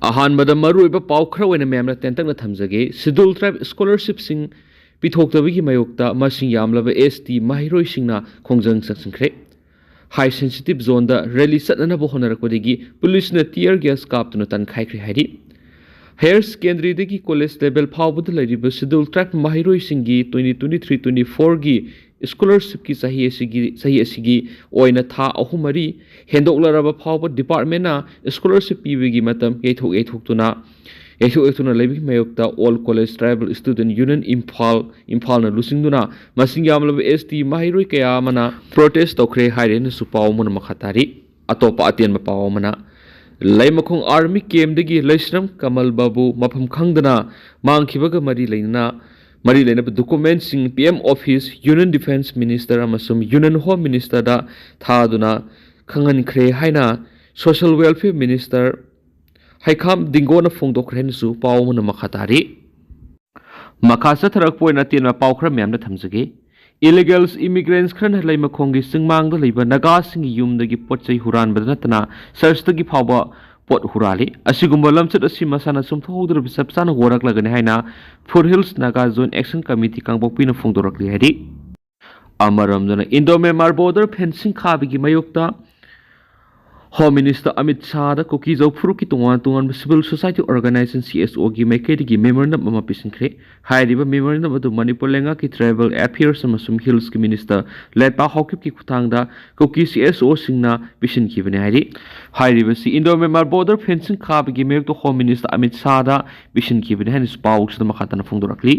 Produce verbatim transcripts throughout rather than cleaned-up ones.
ꯑꯍꯥꯟꯕꯗ ꯃꯔꯨꯑꯣꯏꯕ ꯄꯥꯎ ꯈꯔ ꯑꯣꯏꯅ ꯃꯌꯥꯝꯅ ꯇꯦꯟꯇꯛꯅ ꯊꯝꯖꯒꯦ꯫ Scheduled Tribe scholarshipꯁꯤꯡ ꯄꯤꯊꯣꯛꯇꯕꯒꯤ ꯃꯥꯌꯣꯛꯇ ꯃꯁꯤꯡ ꯌꯥꯝꯂꯕ S T ꯃꯍꯩꯔꯣꯏꯁꯤꯡꯅ ꯈꯣꯡꯖꯪ ꯆꯪꯁꯤꯟꯈ꯭ꯔꯦ꯫ High Sensitive Zoneꯗ rally ꯆꯠꯅꯅꯕ ꯍꯣꯠꯅꯔꯛꯄꯗꯒꯤ ꯄꯨꯂꯤꯁꯅ tear gas ꯀꯥꯞꯇꯨꯅ ꯇꯟꯈꯥꯏꯈ꯭ꯔꯦ ꯍꯥꯏꯔꯤ꯫ Higher Secondaryꯗꯒꯤ college level ꯐꯥꯎꯕꯗ ꯂꯩꯔꯤꯕ Scheduled Tribe ꯃꯍꯩꯔꯣꯏꯁꯤꯡꯒꯤ twenty twenty-three twenty-fourꯒꯤ scholarshipꯀꯤ ꯆꯍꯤ ꯑꯁꯤꯒꯤ, ꯆꯍꯤ ꯑꯁꯤꯒꯤ ꯑꯣꯏꯅ ꯊꯥ ꯑꯍꯨꯝ ꯃꯔꯤ ꯍꯦꯟꯗꯣꯛꯂꯔꯕ ꯐꯥꯎꯕ departmentꯅ scholarship ꯄꯤꯕꯒꯤ ꯃꯇꯝ ꯌꯩꯊꯣꯛ ꯌꯩꯊꯣꯛꯇꯨꯅ, ꯌꯩꯊꯣꯛ ꯌꯩꯊꯣꯛꯇꯨꯅ ꯂꯩꯕꯒꯤ ꯃꯥꯌꯣꯛꯇ All College Tribal Student Union Imphal, ꯏꯝꯐꯥꯜꯅ ꯂꯨꯆꯤꯡꯗꯨꯅ ꯃꯁꯤꯡ ꯌꯥꯝꯂꯕ S T ꯃꯍꯩꯔꯣꯏ ꯀꯌꯥ ꯑꯃꯅ protest ꯇꯧꯈ꯭ꯔꯦ ꯍꯥꯏꯔꯦꯅꯁꯨ ꯄꯥꯎ ꯑꯃꯅ ꯃꯈꯥ ꯇꯥꯔꯤ꯫ ꯑꯇꯣꯞꯄ ꯑꯇꯦꯟꯕ ꯄꯥꯎ ꯑꯃꯅ, ꯂꯩꯃꯈꯣꯡ army campꯗꯒꯤ ꯂꯩꯁ꯭ꯔꯝ ꯀꯃꯜ ꯕꯥꯕꯨ ꯃꯐꯝ ꯈꯪꯗꯅ ꯃꯥꯡꯈꯤꯕꯒ ꯃꯔꯤ ꯂꯩꯅꯅ, ꯃꯔꯤ ꯂꯩꯅꯕ documentꯁꯤꯡ P M office, Union Defence Minister ꯑꯃꯁꯨꯡ Union Home Ministerꯗ ꯊꯥꯗꯨꯅ ꯈꯪꯍꯟꯈ꯭ꯔꯦ ꯍꯥꯏꯅ Social Welfare Minister ꯍꯩꯈꯥꯝ ꯗꯤꯡꯒꯣꯅ ꯐꯣꯡꯗꯣꯛꯈ꯭ꯔꯦ ꯍꯥꯏꯅꯁꯨ ꯄꯥꯎ ꯑꯃꯅ ꯃꯈꯥ ꯇꯥꯔꯤ꯫ ꯃꯈꯥ ꯆꯠꯊꯔꯛꯄ ꯑꯣꯏꯅ ꯑꯇꯦꯟꯕ ꯄꯥꯎ ꯈꯔ ꯃꯌꯥꯝꯅ ꯊꯝꯖꯒꯦ꯫ Illegal immigrants ꯈꯔꯅ ꯂꯩꯃꯈꯣꯡꯒꯤ ꯆꯤꯡꯃꯥꯡꯗ ꯂꯩꯕ ꯅꯥꯒꯥꯁꯤꯡꯒꯤ ꯌꯨꯝꯗꯒꯤ ꯄꯣꯠ ꯆꯩ ꯍꯨꯔꯥꯟꯕꯗ ꯅꯠꯇꯅ churchꯇꯒꯤ ꯐꯥꯎꯕ ꯄꯣꯠ ꯍꯨꯔꯥꯜꯂꯤ꯫ ꯑꯁꯤꯒꯨꯝꯕ ꯂꯝꯆꯠ ꯑꯁꯤ ꯃꯁꯥꯅ ꯆꯨꯝꯊꯣꯛꯍꯧꯗ꯭ꯔꯕ ꯆꯞ ꯆꯥꯅ ꯋꯥꯔꯛꯂꯒꯅꯤ ꯍꯥꯏꯅ Foothills Naga Joint Action Committee ꯀꯥꯡꯄꯣꯛꯄꯤꯅ ꯐꯣꯡꯗꯣꯔꯛꯂꯤ ꯍꯥꯏꯔꯤ꯫ ꯑꯃꯔꯣꯝꯗꯅ Indo Myanmar border fencing ꯈꯥꯕꯒꯤ ꯃꯥꯌꯣꯛꯇ Home Minister ꯑꯃꯤꯠ ꯁꯥꯍꯗ ꯀꯨꯀꯤ ꯖꯧ ꯐꯨꯔꯨꯞꯀꯤ ꯇꯣꯉꯥꯟ ꯇꯣꯉꯥꯟꯕ civil society organization C S Oꯒꯤ ꯃꯥꯏꯀꯩꯗꯒꯤ memorandum ꯑꯃ ꯄꯤꯁꯤꯟꯈ꯭ꯔꯦ꯫ ꯍꯥꯏꯔꯤꯕ memorandum ꯑꯗꯨ ꯃꯅꯤꯄꯨꯔ ꯂꯩꯉꯥꯛꯀꯤ Tribal Affairs ꯑꯃꯁꯨꯡ Hillsꯀꯤ Minister ꯂꯩꯄꯥꯛ ꯍꯥꯎꯀꯤꯞꯀꯤ ꯈꯨꯠꯊꯥꯡꯗ ꯀꯨꯀꯤ C S Oꯁꯤꯡꯅ ꯄꯤꯁꯤꯟꯈꯤꯕꯅꯤ ꯍꯥꯏꯔꯤ꯫ ꯍꯥꯏꯔꯤꯕꯁꯤ Indo Myanmar border fencing ꯈꯥꯕꯒꯤ ꯃꯥꯌꯣꯛꯇ Home Minister ꯑꯃꯤꯠ ꯁꯥꯍꯗ ꯄꯤꯁꯤꯟꯈꯤꯕꯅꯤ ꯍꯥꯏꯅꯁꯨ ꯄꯥꯎꯁꯤꯗ ꯃꯈꯥ ꯇꯥꯅ ꯐꯣꯡꯗꯣꯔꯛꯂꯤ꯫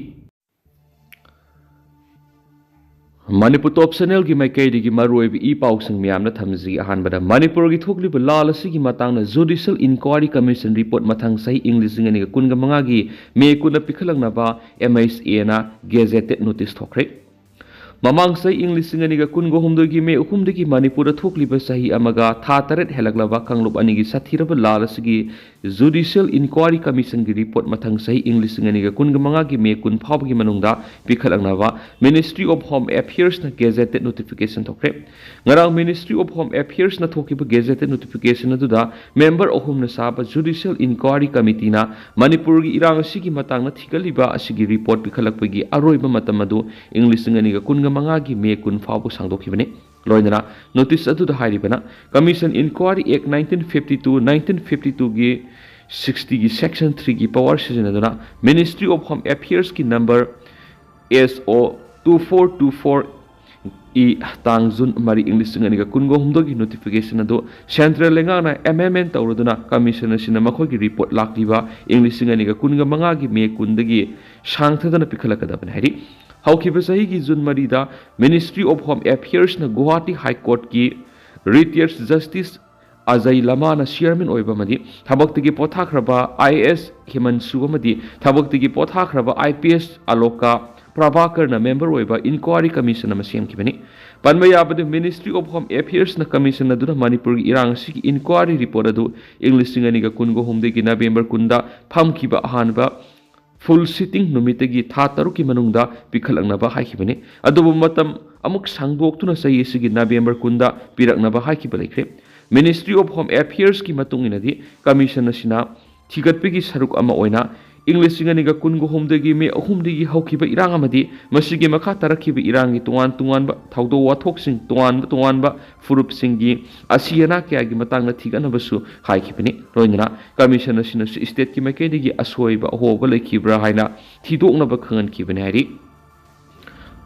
ꯃꯅꯤꯄꯨꯔ Top Channelꯒꯤ ꯃꯥꯏꯀꯩꯗꯒꯤ ꯃꯔꯨꯑꯣꯏꯕ ꯏ ꯄꯥꯎꯁꯤꯡ ꯃꯌꯥꯝꯅ ꯊꯝꯖꯒꯦ꯫ ꯑꯍꯥꯟꯕꯗ, ꯃꯅꯤꯄꯨꯔꯒꯤ ꯊꯣꯛꯂꯤꯕ ꯂꯥꯜ ꯑꯁꯤꯒꯤ ꯃꯇꯥꯡꯗ Judicial Inquiry Commission report ꯃꯊꯪ ꯆꯍꯤ ꯏꯪ ꯂꯤꯁꯤꯡ ꯑꯅꯤꯒ ꯀꯨꯟꯒ ꯃꯉꯥꯒꯤ ꯃꯦ ꯀꯨꯟꯗ ꯄꯤꯈꯠꯂꯛꯅꯕ M H Aꯅ gazetted notice ꯊꯣꯛꯈ꯭ꯔꯦ꯫ ꯃꯃꯥꯡ ꯆꯍꯤ ꯏꯪ ꯂꯤꯁꯤꯡ ꯑꯅꯤꯒ ꯀꯨꯟꯒ ꯍꯨꯝꯗꯣꯏꯒꯤ ꯃꯦ ꯑꯍꯨꯝꯗꯒꯤ ꯃꯅꯤꯄꯨꯔꯗ ꯊꯣꯛꯂꯤꯕ ꯆꯍꯤ ꯑꯃꯒ ꯊꯥ ꯇꯔꯦꯠ ꯍꯦꯜꯂꯛꯂꯕ ꯀꯥꯡꯂꯨꯞ ꯑꯅꯤꯒꯤ ꯁꯥꯊꯤꯔꯕ ꯂꯥꯜ ꯑꯁꯤꯒꯤ Judicial Inquiry Commissionꯒꯤ report ꯃꯊꯪ ꯆꯍꯤ ꯏꯪ ꯂꯤꯁꯤꯡ ꯑꯅꯤꯒ ꯀꯨꯟꯒ ꯃꯉꯥꯒꯤ ꯃꯦ ꯀꯨꯟ ꯐꯥꯎꯕꯒꯤ ꯃꯅꯨꯡꯗ ꯄꯤꯈꯠꯂꯛꯅꯕ Ministry of Home Affairsꯅ gazetted notification ꯊꯣꯛꯈ꯭ꯔꯦ꯫ ꯉꯔꯥꯡ Ministry of Home Affairsꯅ ꯊꯣꯛꯈꯤꯕ gazetted notification ꯑꯗꯨꯗ member ꯑꯍꯨꯝꯅ ꯁꯥꯕ Judicial Inquiry Committeeꯅ ꯃꯅꯤꯄꯨꯔꯒꯤ ꯏꯔꯥꯡ ꯑꯁꯤꯒꯤ ꯃꯇꯥꯡꯗ ꯊꯤꯒꯠꯂꯤꯕ ꯑꯁꯤꯒꯤ report ꯄꯤꯈꯠꯂꯛꯄꯒꯤ ꯑꯔꯣꯏꯕ ꯃꯇꯝ ꯑꯗꯨ ꯏꯪ ꯂꯤꯁꯤꯡ ꯑꯅꯤꯒ ꯀꯨꯟꯒ ꯃꯉꯥꯒꯤ ꯃꯦ ꯀꯨꯟ ꯐꯥꯎꯕ ꯁꯥꯡꯗꯣꯛꯈꯤꯕꯅꯤ꯫ ꯂꯣꯏꯅꯅ notice ꯑꯗꯨꯗ ꯍꯥꯏꯔꯤꯕꯅ Commission Inquiry Act nineteen fifty two, nineteen fifty twoꯒꯤ sixtyꯒꯤ section threeꯒꯤ power ꯁꯤꯖꯤꯟꯅꯗꯨꯅ Ministry of Home Affairsꯀꯤ number S O two four two four E ꯇꯥꯡ ꯖꯨꯟ ꯃꯔꯤ ꯏꯪ ꯂꯤꯁꯤꯡ ꯑꯅꯤꯒ ꯀꯨꯟꯒ ꯍꯨꯝꯗꯣꯏꯒꯤ notification ꯑꯗꯨ central ꯂꯩꯉꯥꯛꯅ amendment ꯇꯧꯔꯗꯨꯅ Commission ꯑꯁꯤꯅ ꯃꯈꯣꯏꯒꯤ report ꯂꯥꯛꯂꯤꯕ ꯏꯪ ꯂꯤꯁꯤꯡ ꯑꯅꯤꯒ ꯀꯨꯟꯒ ꯃꯉꯥꯒꯤ ꯃꯦ ꯀꯨꯟꯗꯒꯤ ꯁꯥꯡꯊꯗꯅ ꯄꯤꯈꯠꯂꯛꯀꯗꯕꯅꯤ ꯍꯥꯏꯔꯤ꯫ ꯍꯧꯈꯤꯕ ꯆꯍꯤꯒꯤ ꯖꯨꯟ ꯃꯔꯤꯗ Ministry of Home Affairsꯅ Guwahati High Courtꯀꯤ retired Justice Ajay ꯂꯃꯥꯅ chairman ꯑꯣꯏꯕ ꯑꯃꯗꯤ ꯊꯕꯛꯇꯒꯤ ꯄꯣꯊꯥꯈ꯭ꯔꯕ IAS ꯍꯤꯃꯟꯁꯨ ꯑꯃꯗꯤ ꯊꯕꯛꯇꯒꯤ ꯄꯣꯊꯥꯈ꯭ꯔꯕ IPS ꯑꯂꯣꯀꯥ ꯄ꯭ꯔꯚꯥꯀꯔꯅ member ꯑꯣꯏꯕ inquiry commission ꯑꯃ ꯁꯦꯝꯈꯤꯕꯅꯤ꯫ ꯄꯟꯕ ꯌꯥꯕꯗꯤ Ministry of Home Affairsꯅ commission ꯑꯗꯨꯅ ꯃꯅꯤꯄꯨꯔꯒꯤ ꯏꯔꯥꯡ ꯑꯁꯤꯒꯤ inquiry report ꯑꯗꯨ ꯏꯪ ꯂꯤꯁꯤꯡ ꯑꯅꯤꯒ ꯀꯨꯟꯒ ꯍꯨꯝꯗꯣꯏꯒꯤ November ꯀꯨꯟꯗ ꯐꯝꯈꯤꯕ ꯑꯍꯥꯟꯕ full sitting ꯅꯨꯃꯤꯠꯇꯒꯤ ꯊꯥ ꯇꯔꯨꯛꯀꯤ ꯃꯅꯨꯡꯗ ꯄꯤꯈꯠꯂꯛꯅꯕ ꯍꯥꯏꯈꯤꯕꯅꯤ꯫ ꯑꯗꯨꯕꯨ ꯃꯇꯝ ꯑꯃꯨꯛ ꯁꯥꯡꯗꯣꯛꯇꯨꯅ ꯆꯍꯤ ꯑꯁꯤꯒꯤ November ꯀꯨꯟꯗ ꯄꯤꯔꯛꯅꯕ ꯍꯥꯏꯈꯤꯕ ꯂꯩꯈ꯭ꯔꯦ꯫ Ministry of Home Affairsꯀꯤ ꯃꯇꯨꯡ ꯏꯟꯅꯗꯤ commission ꯑꯁꯤꯅ ꯊꯤꯒꯠꯄꯒꯤ ꯁꯔꯨꯛ ꯑꯃ ꯑꯣꯏꯅ ꯏꯪ ꯂꯤꯁꯤꯡ ꯑꯅꯤꯒ ꯀꯨꯟꯒ ꯍꯨꯝꯗꯣꯏꯒꯤ ꯃꯦ ꯑꯍꯨꯝꯗꯒꯤ ꯍꯧꯈꯤꯕ ꯏꯔꯥꯡ ꯑꯃꯗꯤ ꯃꯁꯤꯒꯤ ꯃꯈꯥ ꯇꯥꯔꯛꯈꯤꯕ ꯏꯔꯥꯡꯒꯤ ꯇꯣꯉꯥꯟ ꯇꯣꯉꯥꯟꯕ ꯊꯧꯗꯣꯛ ꯋꯥꯊꯣꯛꯁꯤꯡ, ꯇꯣꯉꯥꯟꯕ ꯇꯣꯉꯥꯟꯕ ꯐꯨꯔꯨꯞꯁꯤꯡꯒꯤ ꯑꯁꯤ ꯑꯅꯥ ꯀꯌꯥꯒꯤ ꯃꯇꯥꯡꯗ ꯊꯤꯒꯠꯅꯕꯁꯨ ꯍꯥꯏꯈꯤꯕꯅꯤ꯫ ꯂꯣꯏꯅꯅ commission ꯑꯁꯤꯅꯁꯨ stateꯀꯤ ꯃꯥꯏꯀꯩꯗꯒꯤ ꯑꯁꯣꯏꯕ ꯑꯍꯣꯕ ꯂꯩꯈꯤꯕ꯭ꯔꯥ ꯍꯥꯏꯅ ꯊꯤꯗꯣꯛꯅꯕ ꯈꯪꯍꯟꯈꯤꯕꯅꯤ ꯍꯥꯏꯔꯤ꯫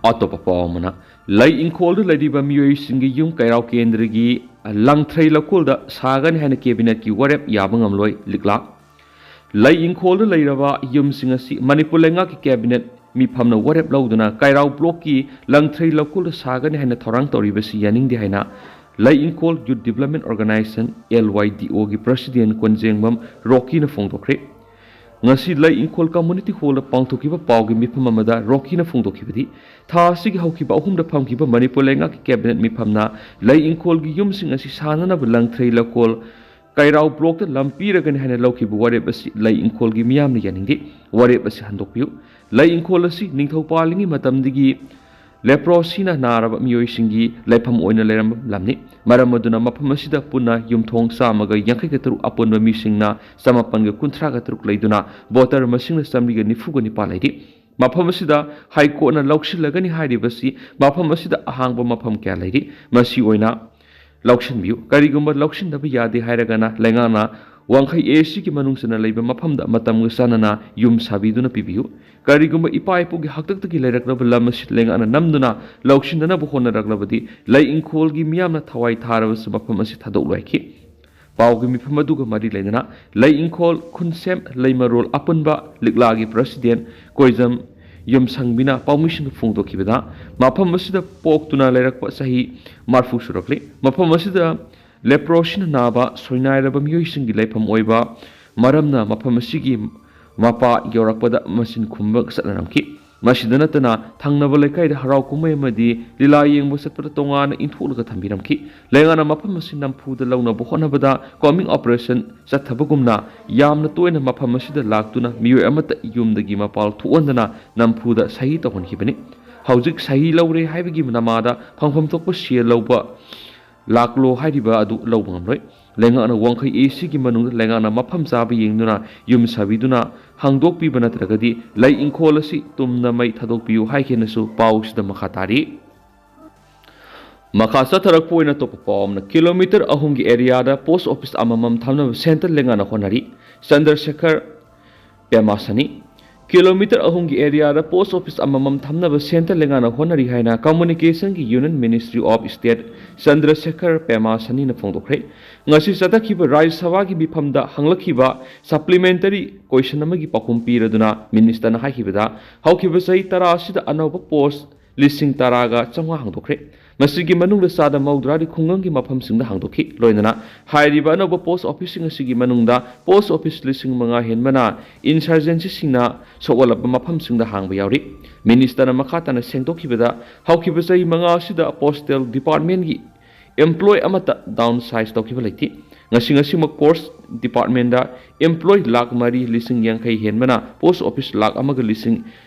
ꯑꯇꯣꯞꯄ ꯄꯥꯎ ꯑꯃꯅ, ꯂꯩ ꯏꯪꯈꯣꯜꯗ ꯂꯩꯔꯤꯕ ꯃꯤꯑꯣꯏꯁꯤꯡꯒꯤ ꯌꯨꯝ ꯀꯩꯔꯥꯎ ꯀꯦꯟꯗ꯭ꯔꯒꯤ ꯂꯪꯊ꯭ꯔꯩ ꯂꯧꯀꯣꯜꯗ ꯁꯥꯒꯅꯤ ꯍꯥꯏꯅ cabinetꯀꯤ ꯋꯥꯔꯦꯞ ꯌꯥꯕ ꯉꯝꯂꯣꯏ, ꯂꯤꯛꯂꯥ꯫ ꯂꯩ ꯏꯪꯈꯣꯜꯗ ꯂꯩꯔꯕ ꯌꯨꯝꯁꯤꯡ ꯑꯁꯤ ꯃꯅꯤꯄꯨꯔ ꯂꯩꯉꯥꯛꯀꯤ cabinet ꯃꯤꯐꯝꯅ ꯋꯥꯔꯦꯞ ꯂꯧꯗꯨꯅ ꯀꯩꯔꯥꯎ blockꯀꯤ ꯂꯪꯊ꯭ꯔꯩ ꯂꯧꯀꯣꯜꯗ ꯁꯥꯒꯅꯤ ꯍꯥꯏꯅ ꯊꯧꯔꯥꯡ ꯇꯧꯔꯤꯕꯁꯤ ꯌꯥꯅꯤꯡꯗꯦ ꯍꯥꯏꯅ ꯂꯩ ꯏꯪꯈꯣꯜ Youth Development Organisation, LYDOꯒꯤ president ꯀꯣꯟꯖꯦꯡꯕꯝ ꯔꯣꯀꯤꯅ ꯐꯣꯡꯗꯣꯛꯈ꯭ꯔꯦ꯫ ꯉꯁꯤ ꯂꯩ ꯏꯪꯈꯣꯜ ꯀꯝꯃꯨꯅꯤꯇꯤ ꯍꯣꯜꯗ ꯄꯥꯡꯊꯣꯛꯈꯤꯕ ꯄꯥꯎꯒꯤ ꯃꯤꯐꯝ ꯑꯃꯗ ꯔꯣꯀꯤꯅ ꯐꯣꯡꯗꯣꯛꯈꯤꯕꯗꯤ, ꯊꯥ ꯑꯁꯤꯒꯤ ꯍꯧꯈꯤꯕ ꯑꯍꯨꯝꯗ ꯐꯝꯈꯤꯕ ꯃꯅꯤꯄꯨꯔ ꯂꯩꯉꯥꯛꯀꯤ ꯀꯦꯕꯤꯅꯦꯠ ꯃꯤꯐꯝꯅ ꯂꯩ ꯏꯪꯈꯣꯜꯒꯤ ꯌꯨꯝꯁꯤꯡ ꯑꯁꯤ ꯁꯥꯅꯅꯕ ꯂꯪꯊ꯭ꯔꯩ ꯂꯀꯣꯜ ꯀꯩꯔꯥꯎ ꯕ꯭ꯂꯣꯛꯇ ꯂꯝ ꯄꯤꯔꯒꯅꯤ ꯍꯥꯏꯅ ꯂꯧꯈꯤꯕ ꯋꯥꯔꯦꯞ ꯑꯁꯤ ꯂꯩ ꯏꯪꯈꯣꯜꯒꯤ ꯃꯤꯌꯥꯝꯅ ꯌꯥꯅꯤꯡꯗꯦ꯫ ꯋꯥꯔꯦꯞ ꯑꯁꯤ ꯍꯟꯗꯣꯛꯄꯤꯌꯨ꯫ ꯂꯩ ꯏꯪꯈꯣꯜ ꯑꯁꯤ ꯅꯤꯡꯊꯧ ꯄꯥꯜꯂꯤꯉꯩ ꯃꯇꯝꯗꯒꯤ ꯂꯦꯄ꯭ꯔꯣꯁꯤꯅ ꯅꯥꯔꯕ ꯃꯤꯑꯣꯏꯁꯤꯡꯒꯤ ꯂꯩꯐꯝ ꯑꯣꯏꯅ ꯂꯩꯔꯝꯕ ꯂꯝꯅꯤ꯫ ꯃꯔꯝ ꯑꯗꯨꯅ ꯃꯐꯝ ꯑꯁꯤꯗ ꯄꯨꯟꯅ ꯌꯨꯝꯊꯣꯡ ꯆꯥꯝꯃꯒ ꯌꯥꯡꯈꯩꯒ ꯇꯔꯨꯛ ꯑꯄꯨꯟꯕ ꯃꯤꯁꯤꯡꯅ ꯆꯃꯥꯄꯟꯒ ꯀꯨꯟꯊ꯭ꯔꯥꯒ ꯇꯔꯨꯛ ꯂꯩꯗꯨꯅ ꯚꯣꯇꯔ ꯃꯁꯤꯡꯅ ꯆꯥꯃꯔꯤꯒ ꯅꯤꯐꯨꯒ ꯅꯤꯄꯥꯟ ꯂꯩꯔꯤ꯫ ꯃꯐꯝ ꯑꯁꯤꯗ ꯍꯥꯏ ꯀꯣꯔꯠꯅ ꯂꯧꯁꯤꯜꯂꯒꯅꯤ ꯍꯥꯏꯔꯤꯕꯁꯤ ꯃꯐꯝ ꯑꯁꯤꯗ ꯑꯍꯥꯡꯕ ꯃꯐꯝ ꯀꯌꯥ ꯂꯩꯔꯤ꯫ ꯃꯁꯤ ꯑꯣꯏꯅ ꯂꯧꯁꯤꯟꯕꯤꯌꯨ꯫ ꯀꯔꯤꯒꯨꯝꯕ ꯂꯧꯁꯤꯟꯗꯕ ꯌꯥꯗꯦ ꯍꯥꯏꯔꯒꯅ ꯂꯩꯉꯥꯛꯅ ꯋꯥꯡꯈꯩ ꯑꯦ ꯁꯤꯒꯤ ꯃꯅꯨꯡ ꯆꯟꯅ ꯂꯩꯕ ꯃꯐꯝꯗ ꯃꯇꯝꯒ ꯆꯥꯟꯅꯅ ꯌꯨꯝ ꯁꯥꯕꯤꯗꯨꯅ ꯄꯤꯕꯤꯌꯨ꯫ ꯀꯔꯤꯒꯨꯝꯕ ꯏꯄꯥ ꯏꯄꯨꯒꯤ ꯍꯥꯛꯇꯛꯇꯒꯤ ꯂꯩꯔꯛꯂꯕ ꯂꯝ ꯑꯁꯤ ꯂꯩꯉꯥꯛꯅ ꯅꯝꯗꯨꯅ ꯂꯧꯁꯤꯟꯅꯅꯕ ꯍꯣꯠꯅꯔꯛꯂꯕꯗꯤ ꯂꯩ ꯏꯪꯈꯣꯜꯒꯤ ꯃꯤꯌꯥꯝꯅ ꯊꯋꯥꯏ ꯊꯥꯔꯕꯁꯨ ꯃꯐꯝ ꯑꯁꯤ ꯊꯥꯗꯣꯛꯂꯣꯏꯈꯤ꯫ ꯄꯥꯎꯒꯤ ꯃꯤꯐꯝ ꯑꯗꯨꯒ ꯃꯔꯤ ꯂꯩꯅꯅ ꯂꯩ ꯏꯪꯈꯣꯜ ꯈꯨꯟꯁꯦꯝ ꯂꯩꯃꯔꯣꯜ ꯑꯄꯨꯟꯕ ꯂꯤꯛꯂꯥꯒꯤ ꯄ꯭ꯔꯁꯤꯗꯦꯟ ꯀꯣꯏꯖꯝ ꯌꯨꯝꯁꯪꯕꯤꯅ ꯄꯥꯎꯃꯤꯁꯤꯡꯗ ꯐꯣꯡꯗꯣꯛꯈꯤꯕꯗ, ꯃꯐꯝ ꯑꯁꯤꯗ ꯄꯣꯛꯇꯨꯅ ꯂꯩꯔꯛꯄ ꯆꯍꯤ ꯃꯔꯐꯨ ꯁꯨꯔꯛꯂꯤ꯫ ꯃꯐꯝ ꯑꯁꯤꯗ ꯂꯦꯄ꯭ꯔꯣꯁꯤꯅ ꯅꯥꯕ ꯁꯣꯏꯅꯥꯏꯔꯕ ꯃꯤꯑꯣꯏꯁꯤꯡꯒꯤ ꯂꯩꯐꯝ ꯑꯣꯏꯕ ꯃꯔꯝꯅ ꯃꯐꯝ ꯑꯁꯤꯒꯤ ꯃꯄꯥ ꯌꯧꯔꯛꯄꯗ ꯃꯆꯤꯟ ꯈꯨꯝꯕ ꯆꯠꯅꯔꯝꯈꯤ꯫ ꯃꯁꯤꯗ ꯅꯠꯇꯅ ꯊꯪꯅꯕ ꯂꯩꯀꯥꯏꯗ ꯍꯔꯥꯎ ꯀꯨꯝꯍꯩ ꯑꯃꯗꯤ ꯂꯤꯂꯥ ꯌꯦꯡꯕ ꯆꯠꯄꯗ ꯇꯣꯉꯥꯟꯅ ꯏꯟꯊꯣꯛꯂꯒ ꯊꯝꯕꯤꯔꯝꯈꯤ꯫ ꯂꯩꯉꯥꯛꯅ ꯃꯐꯝ ꯑꯁꯤ ꯅꯝꯐꯨꯗ ꯂꯧꯅꯕ ꯍꯣꯠꯅꯕꯗ ꯀꯣꯝꯕꯤꯡ ꯑꯣꯄꯔꯦꯁꯟ ꯆꯠꯊꯕꯒꯨꯝꯅ ꯌꯥꯝꯅ ꯇꯣꯏꯅ ꯃꯐꯝ ꯑꯁꯤꯗ ꯂꯥꯛꯇꯨꯅ ꯃꯤꯑꯣꯏ ꯑꯃꯠꯇ ꯌꯨꯝꯗꯒꯤ ꯃꯄꯥꯜ ꯊꯣꯛꯍꯟꯗꯅ ꯅꯝꯐꯨꯗ ꯁꯍꯤ ꯇꯧꯍꯟꯈꯤꯕꯅꯤ꯫ ꯍꯧꯖꯤꯛ ꯁꯍꯤ ꯂꯧꯔꯦ ꯍꯥꯏꯕꯒꯤ ꯅꯃꯥꯗ ꯐꯪꯐꯝ ꯊꯣꯛꯄ ꯁꯦꯜ ꯂꯧꯕ ꯂꯥꯛꯂꯣ ꯍꯥꯏꯔꯤꯕ ꯑꯗꯨ ꯂꯧꯕ ꯉꯝꯂꯣꯏ꯫ ꯂꯩꯉꯥꯛꯅ ꯋꯥꯡꯈꯩ ꯑꯦ ꯁꯤꯒꯤ ꯃꯅꯨꯡꯗ ꯂꯩꯉꯥꯛꯅ ꯃꯐꯝ ꯆꯥꯕ ꯌꯦꯡꯗꯨꯅ ꯌꯨꯝ ꯁꯥꯕꯤꯗꯨꯅ ꯍꯥꯡꯗꯣꯛꯄꯤꯕ ꯅꯠꯇ꯭ꯔꯒꯗꯤ ꯂꯩ ꯏꯪꯈꯣꯜ ꯑꯁꯤ ꯇꯨꯝꯅ ꯃꯩ ꯊꯥꯗꯣꯛꯄꯤꯌꯨ ꯍꯥꯏꯈꯤꯅꯁꯨ ꯄꯥꯎꯁꯤꯗ ꯃꯈꯥ ꯇꯥꯔꯤ꯫ ꯃꯈꯥ ꯆꯠꯊꯔꯛꯄ ꯑꯣꯏꯅ ꯑꯇꯣꯞꯄ ꯄꯥꯎ ꯑꯃꯅ, ꯀꯤꯂꯣꯃꯤꯇꯔ ꯑꯍꯨꯝꯒꯤ ꯑꯦꯔꯤꯌꯥꯗ ꯄꯣꯁ ꯑꯣꯐꯤꯁ ꯑꯃꯃꯝ ꯊꯝꯅꯕ ꯁꯦꯟꯇꯔ ꯂꯩꯉꯥꯛꯅ ꯍꯣꯠꯅꯔꯤ꯫ ꯆꯟꯗ꯭ꯔꯁꯦꯈꯔ ꯄꯦꯃꯥꯁꯅꯤ꯫ ꯀꯤꯂꯣꯃꯤꯇꯔ ꯑꯍꯨꯝꯒꯤ ꯑꯦꯔꯤꯌꯥꯗ ꯄꯣꯁ ꯑꯣꯐꯤꯁ ꯑꯃꯃꯝ ꯊꯝꯅꯕ ꯁꯦꯟꯇꯔ ꯂꯩꯉꯥꯛꯅ ꯍꯣꯠꯅꯔꯤ ꯍꯥꯏꯅ ꯀꯝꯃꯨꯅꯤꯀꯦꯁꯟꯒꯤ ꯌꯨꯅꯤꯌꯟ ꯃꯤꯅꯤꯁꯇ꯭ꯔꯤ ꯑꯣꯐ ꯁ꯭ꯇꯦꯠ ꯆꯟꯗ꯭ꯔꯁꯦꯈꯔ ꯄꯦꯃꯥꯁꯅꯤꯅ ꯐꯣꯡꯗꯣꯛꯈ꯭ꯔꯦ꯫ ꯉꯁꯤ ꯆꯠꯊꯈꯤꯕ ꯔꯥꯖ꯭ꯌ ꯁꯚꯥꯒꯤ ꯃꯤꯐꯝꯗ ꯍꯪꯂꯛꯈꯤꯕ ꯁꯄ꯭ꯂꯤꯃꯦꯟꯇꯔꯤ ꯀꯣꯏꯁꯟ ꯑꯃꯒꯤ ꯄꯥꯎꯈꯨꯝ ꯄꯤꯔꯗꯨꯅ ꯃꯤꯅꯤꯁꯇꯔꯅ ꯍꯥꯏꯈꯤꯕꯗ, ꯍꯧꯈꯤꯕ ꯆꯍꯤ ꯇꯔꯥ ꯑꯁꯤꯗ ꯑꯅꯧꯕ ꯄꯣꯁ ꯂꯤꯁꯤꯡ ꯇꯔꯥꯒ ꯆꯥꯝꯃꯉꯥ ꯍꯥꯡꯗꯣꯛꯈ꯭ꯔꯦ꯫ ꯃꯁꯤꯒꯤ ꯃꯅꯨꯡꯗ ꯆꯥꯗ ꯃꯧꯗ꯭ꯔꯥꯗꯤ ꯈꯨꯡꯒꯪꯒꯤ ꯃꯐꯝꯁꯤꯡꯗ ꯍꯥꯡꯗꯣꯛꯈꯤ꯫ ꯂꯣꯏꯅꯅ ꯍꯥꯏꯔꯤꯕ ꯑꯅꯧꯕ ꯄꯣꯁ ꯑꯣꯐꯤꯁꯁꯤꯡ ꯑꯁꯤꯒꯤ ꯃꯅꯨꯡꯗ ꯄꯣꯁ ꯑꯣꯐꯤꯁ ꯂꯤꯁꯤꯡ ꯃꯉꯥ ꯍꯦꯟꯕꯅ ꯏꯟꯁꯔꯖꯦꯟꯁꯤꯁꯤꯡꯅ ꯁꯣꯛꯍꯜꯂꯕ ꯃꯐꯝꯁꯤꯡꯗ ꯍꯥꯡꯕ ꯌꯥꯎꯔꯤ꯫ ꯃꯤꯅꯤꯁꯇꯔꯅ ꯃꯈꯥ ꯇꯥꯅ ꯁꯦꯡꯗꯣꯛꯈꯤꯕꯗ, ꯍꯧꯈꯤꯕ ꯆꯍꯤ ꯃꯉꯥ ꯑꯁꯤꯗ ꯄꯣꯁꯇꯦꯜ ꯗꯤꯄꯥꯔꯠꯃꯦꯟꯒꯤ ꯑꯦꯝꯄ꯭ꯂꯣꯏ ꯑꯃꯠꯇ ꯗꯥꯎꯟ ꯁꯥꯏꯖ ꯇꯧꯈꯤꯕ ꯂꯩꯇꯦ꯫ ꯉꯁꯤ ꯉꯁꯤꯃꯛ ꯄꯣꯁ ꯗꯤꯄꯥꯔꯠꯃꯦꯟꯗ ꯑꯦꯝꯄ꯭ꯂꯣꯏ ꯂꯥꯈ ꯃꯔꯤ ꯂꯤꯁꯤꯡ ꯌꯥꯡꯈꯩ ꯍꯦꯟꯕꯅ ꯄꯣꯁ ꯑꯣꯐꯤꯁ ꯂꯥꯈ ꯑꯃꯒ ꯂꯤꯁꯤꯡ